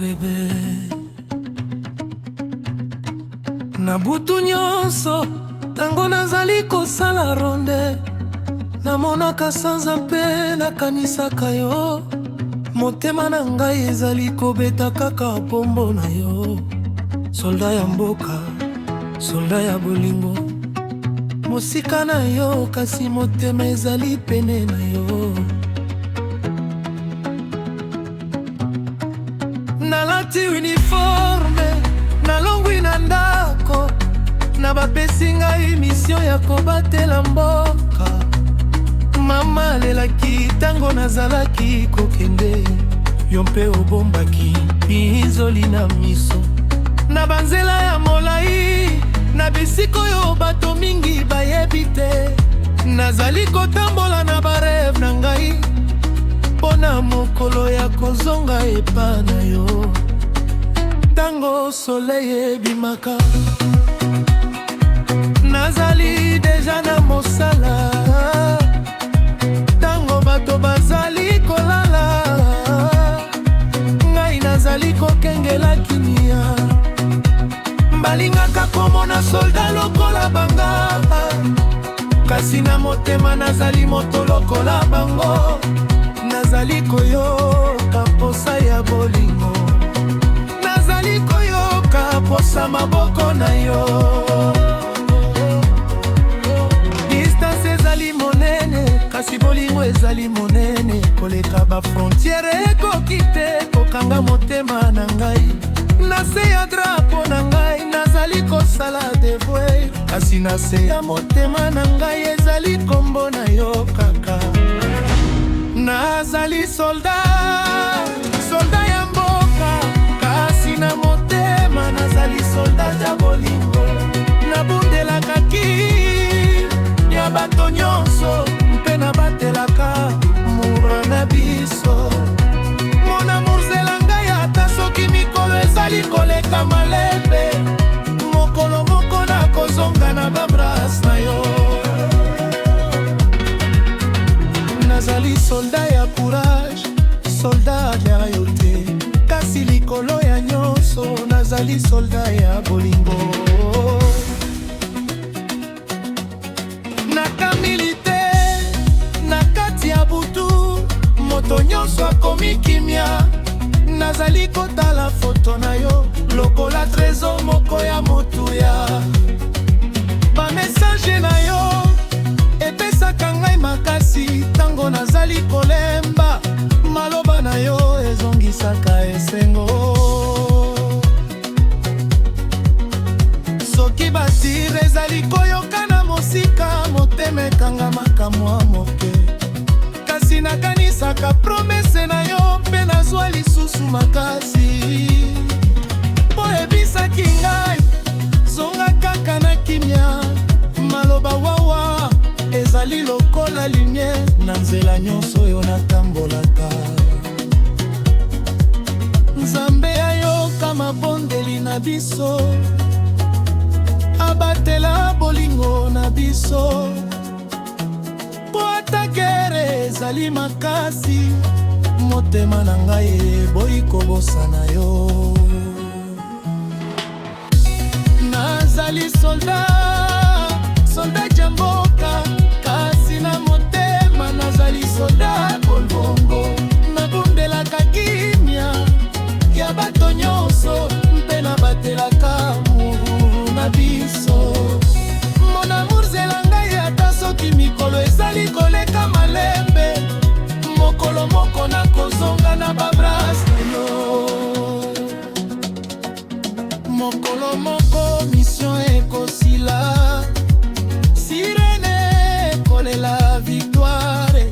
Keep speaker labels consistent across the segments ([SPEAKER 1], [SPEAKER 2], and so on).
[SPEAKER 1] Bebe, na butu nyonso ntango nazali kosala ronde, namonaka sanza mpe nakanisaka yo. Motema na ngai ezali kobeta kaka kombo na yo. Soldat ya mboka, soldat ya bolingo, mosika na yo, kasi motema ezali pene na yo. Nalati uniforme, nalongwi na ndako na bapesi ngai mission ya kobatela mboka. Mama alelaki ntango nazalaki kokende, yo mpe obombaki pinzoli na miso. Na banzela ya molai, na bisika oyo bato mingi bayebi te, nazali kotambola na ba rêves na ngai mpo na mokolo ya kozonga epa na yo. Ntango soleil ebimaka, nazali déjà na mosala. Ntango bato bazali kolala, ngai nazali kokengela kimia. Balingaka komona soldat lokola banga, kasi na motema nazali moto lokola bango. Nazali koyoka posa ya bolingo, nazali koyoka posa maboko na yo. Distance ezali monene, kasi bolingo ezali monene koleka ba frontières. Ekoki te kokanga motema na ngai. Na se ya drapeau na ngai nazali kosala devoir, kasi na se ya motema na ngai ezali kombo na yo kaka. Nazali soldat, soldat ya mboka, kasi na motema nazali soldat ya bolingo. Nabundelaka kimia bato nyonso mpe nabatelaka mur na biso. Mon amour, zela ngai, ata soki mikolo ezali koleka malembe, mokolo moko nakozonga na ba bras na yo. Nazali soldat ya courage, soldat ya yo te, kasi likolo ya nyonso nazali soldat ya bolingo. Na militaire, na kati ya butu, moto nyonso akomi kimia. Nazali kotala foto na yo lokola trésor moko ya motuya. Ba messages na yo epesaka ngai makasi ntango nazali kolemba. Maloba na yo ezongisaka esengo. Soki ba tirs ezali koyoka na mosika, motema ekangamaka mwa moke, kasi nakanisaka promesse na yo mpe nazwa lisusu makasi. Mpo ebisaki ngai: "Zonga kaka na kimia." Maloba wawa ezali lokola lumière na nzela nyonso oyo natambolaka. Nzambe ayoka mabondeli na biso, abatela bolingo na biso, mpo ata guerre ezali makasi, motema na ngai eboyi kobosana yo. Nazali soldat, soldat ya mboka, kasi na motema nazali soldat bolingo. Nabundelaka kimia ya bato nyonso mpe nabatelaka mur na biso. Mon amour, zela ngai, ata soki mikolo ezali koleka malembe, mokolo moko nakozonga na ba bras na yo. Mokolo moko mission ekosila, sirène ekolela victoire.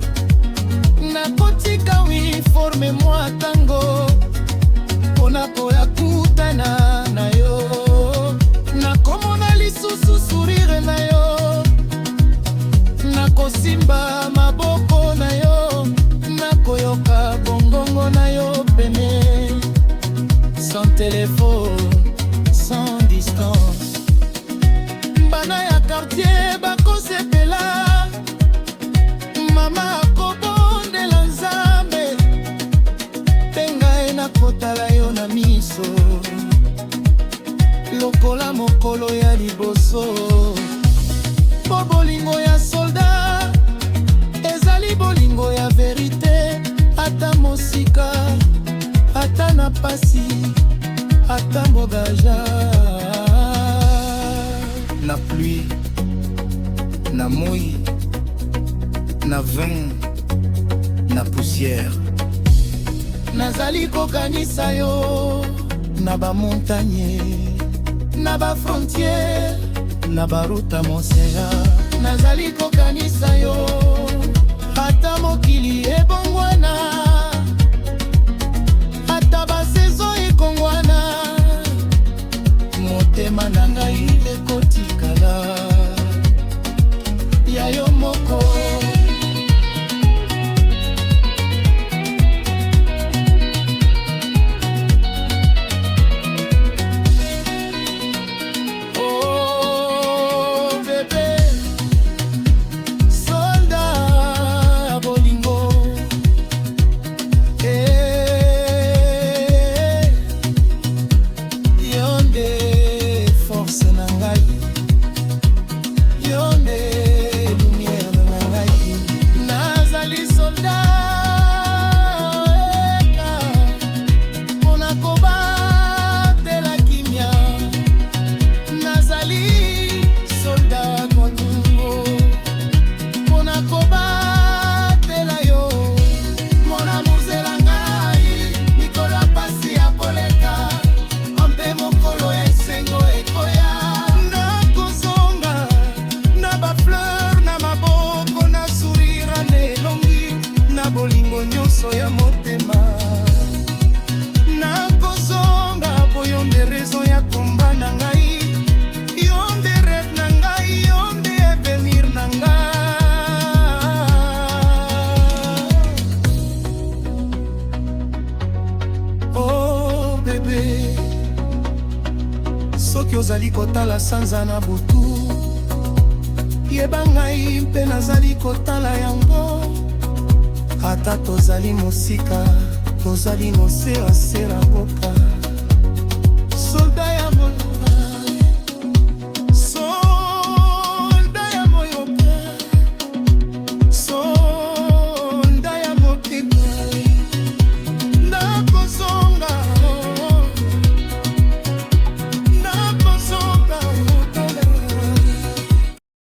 [SPEAKER 1] Nakotika uniforme mwa ntango mpona koya kutana na yo. Nakomona lisusu sourire na yo, nakosimba maboko na yo, nakoyoka bongongo na yo pene, sans téléphone, sans distance. Bana ya quartier bakosepela, mama akobondela Nzambe, mpe ngai nakotala yo na miso. Lokola mokolo ya liboso. Po bolingo ya soldat ezali bolingo ya vérité. Ata mosika, ata na pasi, ata mbogaja.
[SPEAKER 2] Na pluie, na moi, na vent, na poussière.
[SPEAKER 1] Nazali kokanisa yo na bamontagne, na bafrontière,
[SPEAKER 2] na baroute mosea.
[SPEAKER 1] Nazali kokanisa yo ata mokili ebongwana, ata basaison ekongwana, motema na ngai ekotikala ya yo moko. Oh bébé, soldat bolingo, eh, yo nde force na ngai, yo nde lumière na ngai. Nazali soldat eka mpona kobatela kimia. Nazali soldat bolingo mpona kobatela yo. Mon amour, zela ngai, mikolo ya pasi ya koleka mpe mokolo ya esengo ekoya. Nakozonga na bafleur na maboko, na sourire na elongi, na bolingo nyonso ya motema. Nakozonga po yo nde raison ya combat na ngai, yo nde rêve na ngai, yo nde avenir na ngai. Oh bébé, soki ozali kotala sanza na butu, yeba ngai mpe nazali kotala yango. Ata tozali mosika, tozali nosera sera boka.